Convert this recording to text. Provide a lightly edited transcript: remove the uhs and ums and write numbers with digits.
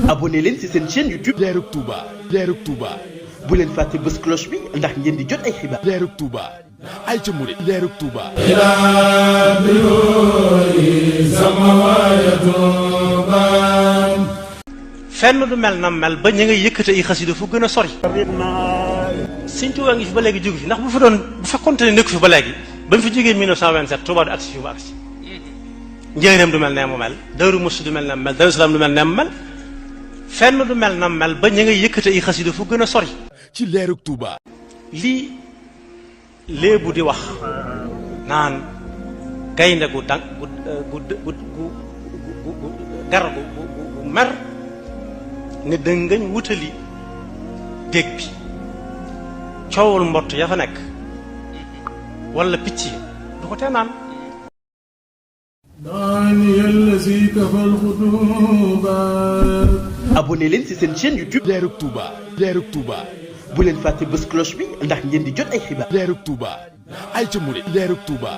abonné leen ci seen chaîne YouTube Leerug Touba. Leerug Touba bu leen fàtte bës cloche bi ndax ngeen di jot ay xibaar. Leerug Touba ay ca murid Leerug Touba. fenn du mel na mel ba ñu ngay yëkkate ay xasida fu gën a sori. Sëñ Tuubaa ngi fi ba léegi jógu fi ndax bu fekkoonte ne nekku fi ba léegi ba mu fi jógee 1927 Tuubaa du agsi fi mu agsi. Njaaréem du mel ne mu mel Daaru Muxti du mel ne mu mel Daaru Salaam du mel ne mu mel fenn du mel na mel ba ñu ngay yëkkate ay xasida fu gën a sori. ci Leerug Touba. lii léebu di wax naan gaynde gu dang gu gar gu mer ne dëngañ wutali dég bi coowul mbott ya fa nekk wala picc yi du ko tee naan. abonné leen ci seen chaîne YouTube Leerug Touba. Leerug Touba bu leen fàtte bës cloche bi ndax ngeen di jot ay xibaar. Leerug Touba ay ca murid Leerug Touba.